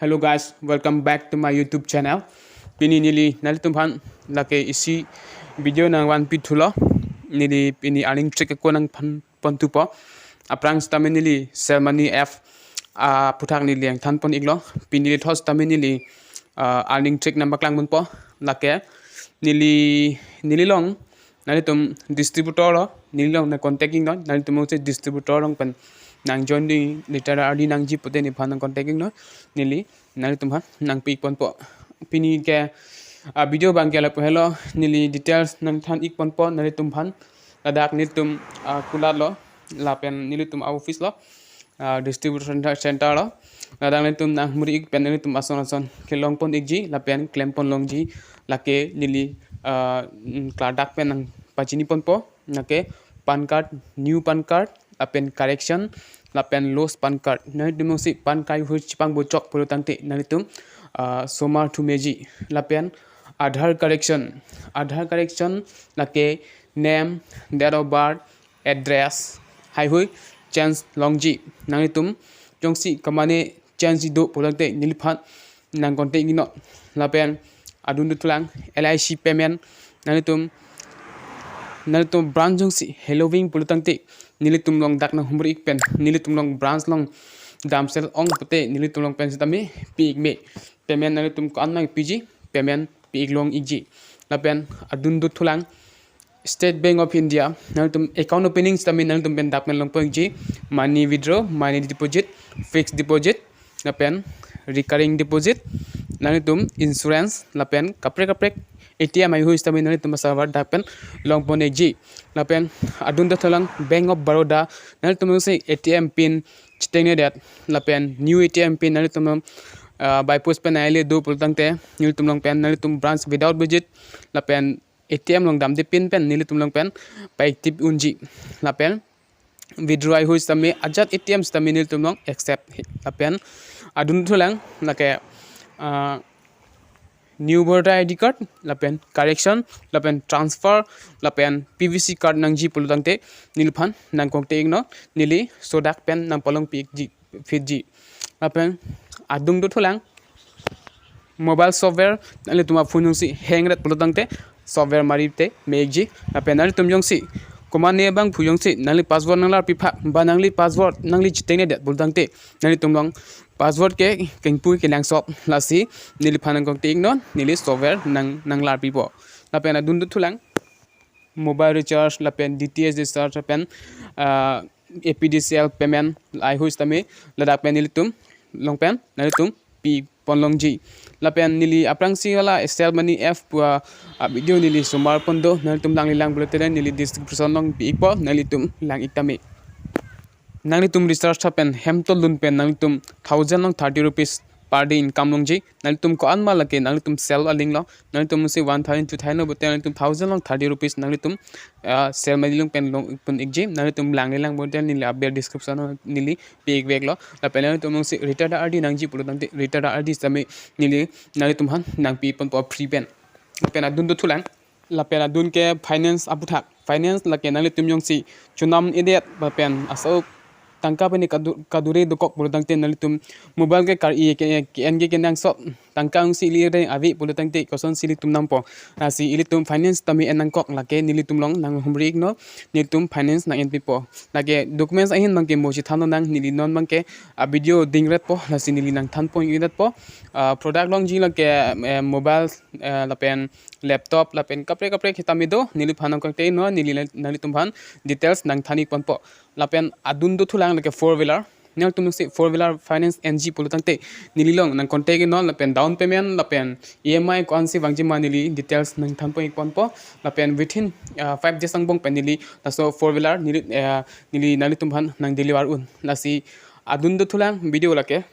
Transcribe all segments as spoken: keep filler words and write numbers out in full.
Hello guys, welcome back to my YouTube channel. Pini neli nanglitum aphan lake isi video nangvanpi thulo. Neli pini earning trick ako nangphan pon thupo. Aphrang sitame neli Sell Money app, ah, aphuthak neli nangthan pon iklo. Pini neli thos sitame neli, ah, earning trick nangpaklang ponpo. Lake neli, neli along nanglitum distributor lo, neli along nang contact iknon, nanglitum along si distributor along pen nang join di, retailer I D nangji pute neliphan nang contact iknon, neli nanglitum aphan nangpi ik ponpo. Pini ke, ah, video abang ke lapu helo, neli details nangthan ik ponpo nanglitum aphan. Ladak nelitum, ah, kulat lo, lapen nelitum office lo, ah, distribution center, center lo. Ladak nelitum nanghumri ik pen nelitum ason ason kelong pon ikji lapen klem pon longji. Lake neli, ah, mm, klardak pen nangpachini ponpo. Lake PAN card, new PAN card, lapen correction, lapen lost PAN card. Nanglitum along si PAN card haihui chepangbo chok pulo tangte nanglitum, ah, somar thu meji. Lapen Aadhaar correction, Aadhaar correction lake name, date of birth, address haihui change longji. Nanglitum jongsi kemane change do pulo tangte neliphan nang contact iknon. Lapen adun dothulang, L I C payment, nanglitum, nanglitum branch jongsi heloving pulo tangte nelitum along dak nanghumri ik pen nelitum along branch along damsel ong pute nelitum along pen sitame pi ik me. Payment nanglitum ko-an nangpiji, payment pi ik long ikji. Lapen adun dothulang, State Bank of India, nanglitum account opening sitame nanglitum pen dak pen long pon ikji, money withdraw, money deposit, fixed deposit, lapen recurring deposit, nanglitum insurance, lapen kaprek kaprek A T M haihui sitame nanglitum asar dak pen long pon ikji. Lapen adun dothulang, Bank of Baroda, nanglitum along si A T M pin chitengne det, lapen new A T M pin nanglitum, ah, by post pen nangle do pulo tangte nelitum along pen nanglitum branch without visit lapen A T M along damde pin pen nelitum along pen pa-active unji. Lapen withdraw haihui sitame ajat A T M sitame nelitum along accept. Lapen adun dothulang lake, ah, new voter I D card, lapen correction, lapen transfer, lapen P V C card nangji pulo tangte neliphan nang contact iknon, neli sodak pen nangpalongpi ikji, phitji. Lapen adun dothulang, mobile software, nanglitum aphone jongsi hang ret pulo tangte software mari te me ikji. Lapen nanglitum jongsi kemane abangphu jongsi nangli password nanglarpi phak, ba nangli password nangli chitengne det pulo tangte nanglitum along password ke kengpu kenangsot, lasi neliphan nang contact iknon, neli software nang, nanglarpipo. Lapen adun dothulang, mobile recharge lapen D T H recharge lapen, ah, A P D C L payment haihui sitame ladak pen nelitum along pen nanglitum pi pon longji. Lapen neli aphrangsi wala Sell Money app pu a, ah, video neli somar pon do, nanglitum langlelang pulote neli description along pi ikpo, nanglitum lang ik tame. Nanglitum recharge tha pen hem tolun pen nanglitum thousand along thirty rupees per day income longji. Nanglitum ko-an ma lake nanglitum sell aling lo. Nanglitum si one thousand, two thousand lo pute nanglitum thousand along thirty rupees nanglitum, ah, Sell Money along pen long pon ikji. Nanglitum langlelang pulote neli aber description along neli pi ik vek lo. Lapen nanglitum along si retailer I D nangji pulo tangte retailer I D sitame neli nanglitum aphan nangpi ponpo free pen. Lapen adun dothulang, lapen adun ke finance aphuthak. Finance lake nanglitum jongsi chonam edet lapen aso tangka pen kadu-, kadure dokok pulo tangte nanglitum mobile ke kar-i ke, ke en ke kenangsot, tangka jongsi ili re ave pulo tangte kosonsi ilitum nampo. Lasi ilitum finance tame en nangkok, lake nelitum along nanghumri iknon, nelitum finance nang enpipo. Lake documents ahin abangke mo chethan lonang, neli non abangke a video ding retpo, lasi neli nangthan pon ik detpo. Ah, product longji lake, eh, mobile, eh, lapen laptop, lapen kaprek kaprek sitame do, neliphan nang contact iknon, neli la-, nanglitum aphan details nangthan ik ponpo. Lapen adun dothulang lake four wheeler. Nanglitum si four wheeler finance enji pulo tangte neli along nang contact iknon, lapen down payment lapen E M I ko-ansi vangji ma neli details nangthan pon ik ponpo. Lapen within, ah, five days angbong pen neli laso four wheeler neli, eh, neli nanglitum aphan nang deliver un. Lasi adun dothulang video lake.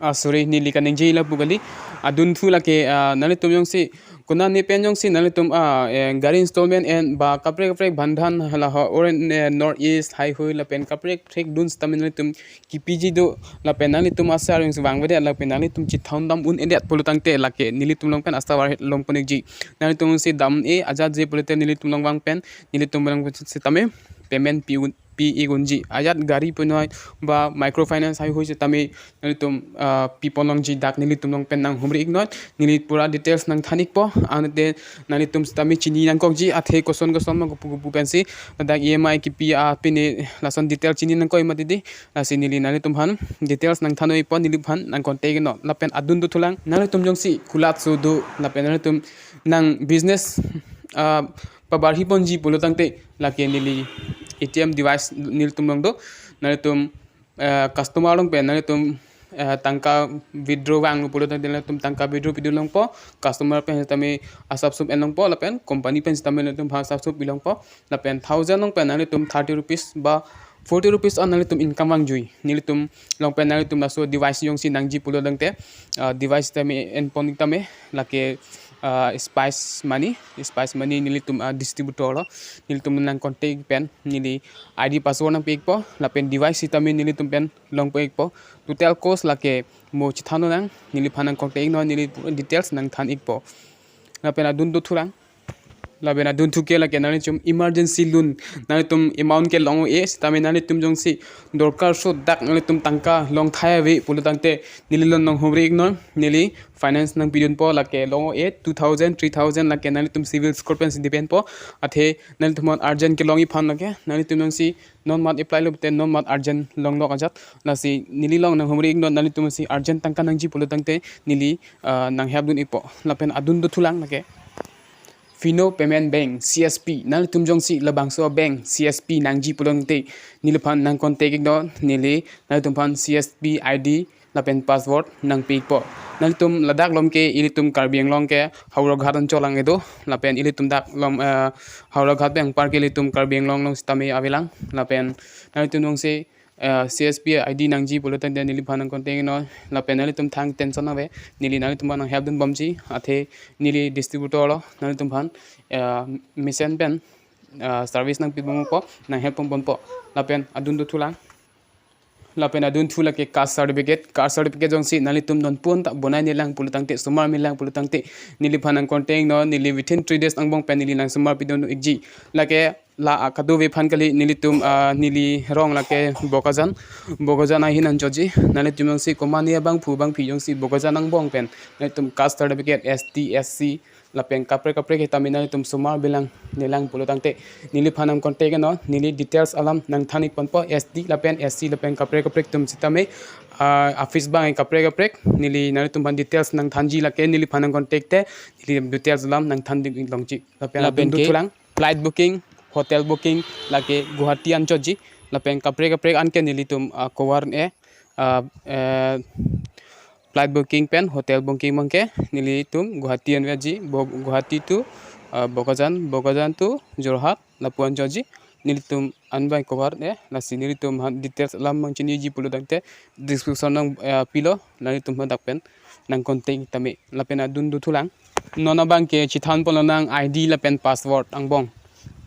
Ah, sorry, neli kaningje lapu kali. Adunthu lake, ah, nanglitum jongsi, konane pen jongsi nanglitum, ah, eh, gari installment en ba kaprek kaprek bandhan hala ho, or, eh, North East haihui lapen kaprek kaprek dun sitame nanglitum kipiji do, lapen nanglitum asar jongsi vangvedet lapen nanglitum chethan dam un-edet pulo tangte lake nelitum along pen asar long pon ikji. Nanglitum jongsi dam-e ajat je pulote nelitum along vang pen, nelitum along pen sitame payment pi un, pi-ik unji. Ajat gari punoi ba microfinance haihui sitame nanglitum, ah, pipon longji, dak nelitum along pen nanghumri-iknon. Neli pura details nangthan-ikpo. Anke nanglitum sitame chini nangkokji, athe koson koson ma kopu kopu pensi ladak E M I kipi, ah, pine lason detail chini nangkok ma titi. Lasi neli nanglitum aphan details nangthan-ikpo, neliphan nang contact-iknon. Lapen adun dothulang, nanglitum jongsi kulat so do, lapen nanglitum nang business, ah, pabarhi ponji pulo tangte, lake neli A T M device nelitum along do. Nanglitum, ah, customer along pen nanglitum, ah, tangka withdraw vanglo pulo tangte, nanglitum tangka withdraw pidun longpo. Customer pen sitame asap sup en longpo, lapen company pen sitame nanglitum aphan asap sup pi longpo. Lapen thousand along pen nanglitum thirty rupees ba forty rupees an nanglitum income vangjui. Nelitum along pen nanglitum laso device jongsi nangji pulo tangte, ah, device tame en pon-ik tame, lake, ah, Spice Money, Spice Money nelitum, ah, distributor lo. Nelitum nang contact pen neli I D password nangpi-ikpo, lapen device sitame nelitum pen longpo-ikpo. Total cost lake mo chethannang, neliphan nang contact-iknon, neli details nangthan-ikpo. Lapen adun dothulang. Lapen adun thu ke lake nanglitum emergency loan, nanglitum amount ke long-o-e, sitame nanglitum jongsi dorkar so dak nanglitum tangka longthai ave pulo tangte, neli along nanghumri-iknon, neli finance nangpidunpo. Lake long-o-e two thousand, three thousand, lake nanglitum CIBIL score pensi depend po. Athe nanglitum aphan urgent kelong-ik aphan lake nanglitum jongsi non mat apply lo pute non mat urgent longlok ajat. Lasi neli along nanghumri-iknon, nanglitum jongsi urgent tangka nangji pulo tangte neli, ah, nang help dun-ikpo. Lapen adun dothulang lake Fino Payment Bank, C S P. Nanglitum jongsi labangso bank C S P nangji pulo tangte, neliphan nang contact-iknon, neli nanglitum aphan C S P I D lapen password nangpi-ikpo. Nanglitum ladak along ke, ilitum Karbi Anglong ke Howraghat anchot along kedo. Lapen ilitum dak along, eh, Howraghat pen anpar ke ilitum Karbi Anglong along sitame avelang. Lapen nanglitum jongsi, eh, C S P I D nangji pulo tangte neliphan nang contact-iknon. Lapen nanglitum thang tension ave, neli nanglitum aphan nang help dunbomji. Athe neli distributor lo, nanglitum aphan, eh, mesen pen, eh, service nangpibompo, nang help ponbompo. Lapen adun dothulang. Lapen adun thu lake caste certificate. Caste certificate jongsi nanglitum non pon ta bonai nelang pulo tangte, somar melang pulo tangte, neliphan nang contact-iknon, neli within three days angbong pen neli nangsomar pidun-ikji. Lake la akadu ve aphan kali, nelitum, ah, neli rong lake Bokajan, Bokajan ahin anchotji. Nanglitum jongsi komatne abangphu abangphi jongsi Bokajan angbong pen nanglitum caste certificate, S T, S C, lapen kaprek kaprek sitame nanglitum somar bilang nelang pulo tangte, neliphan nang contact-iknon, neli details alam nangthan-ik ponpo. S T lapen S C lapen kaprek kaprek atum sitame, ah, office abang kaprek kaprek, neli nanglitum aphan details nangthanji, lake neliphan nang contact te neli details alam nangthan-ik longji. Lapen lapen adun ke dothulang. Flight booking, hotel booking, lake Guwahati anchotji. Lapen kaprek kaprek an ke nelitum, ah, cover-e, ah, eh, flight booking pen hotel booking abang ke nelitum Guwahati anveji, Bo-, Guwahati to, ah, Bokajan, Bokajan to Jorhat, lapu anchotji. Nelitum an abang cover-e. Lasi nelitum aphan details alam abang chiniji pulo tangte description along, eh, pilo, nanglitum aphan dak pen nang contact tame. Lapen adun dothulang. Non abang ke chethan ponlonang I D lapen password angbong.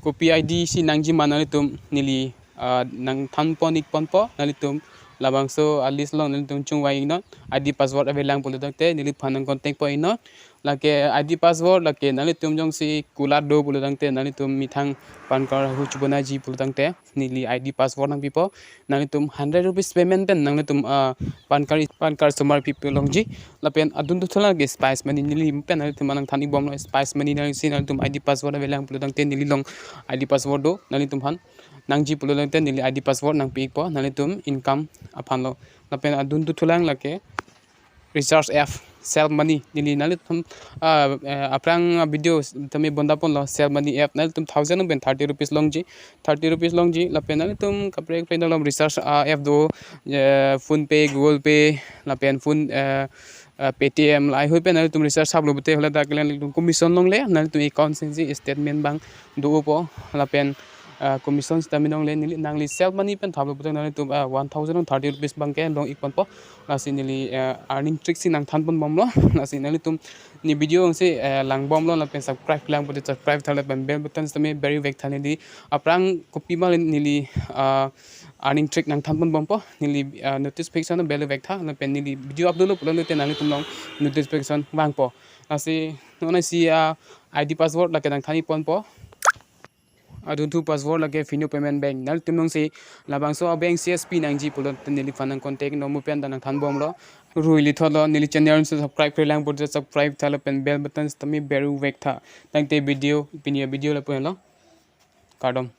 Kopi I D si nangji ma nanglitum, neli, ah, nangthan pon-ik ponpo, nanglitum labangso a-list along nanglitum chingvai-iknon. I D password avelang pulo tangte neliphan nang contact pon-iknon. Lake I D password lake nanglitum jongsi kulat do pulo tangte, nanglitum methang PAN card hu chubonaiji pulo tangte neli I D password nangpipo. Nanglitum hundred rupees payment pen nanglitum, ah, PAN card, PAN card somar pipo longji. Lapen adun dothulang ke Spice Money, neli pen nanglitum aphan nangthan-ik bomlo. Spice Money nangsi nanglitum I D password avelang pulo tangte neli along I D password do, nanglitum aphan nangji pulo tangte neli I D password nangpi-ikpo, nanglitum income aphanlo. Lapen adun dothulang lake recharge app, Sel Money. Neli nanglitum, ah, eh, aphrang video tame bonda ponlo, Sel Money app nanglitum thousand pen thirty rupees longji, thirty rupees longji. Lapen nanglitum kaprek kaprek along recharge, ah, app do, eh, PhonePe, Google Pay, lapen phone, eh, eh, Paytm, lahaihui pen nanglitum recharge thaplo pute, hala dak nanglitum commission longle, nanglitum account singsi statement abang do-opo, lapen, eh, commission sitame longle. Neli nangli Sel Money pen thaplo pute nanglitum, eh, one thousand thirty rupees abang ke long-ik ponpo. Lasi neli, eh, earning trick si nangthan ponbomlo. Lasi nanglitum ne video si, eh, langbomlo, lapen subscribe lang pute subscribe tha, lapen bell button sitame beri vektha, neli aphrang kopima neli, ah, earning trick nangthan ponbompo. Neli, ah, notification bell vektha, lapen neli video upload lo pulo tangte nanglitum along notification vangpo. Lasi non isi, ah, I D password lake nangthan-ik ponpo. Adunthu password lake Fino Payment Bank. Nangtum jongsi labangso a-bank C S P nangji pulote neliphan nang contact nomor pen ta nangthan bomlo. Ruili thotlo, neli channel subscribe kre lang pulote subscribe tha lapen bell button sitame beru vek tha. Tangte video, pini a-video lapu henlo. Kardom.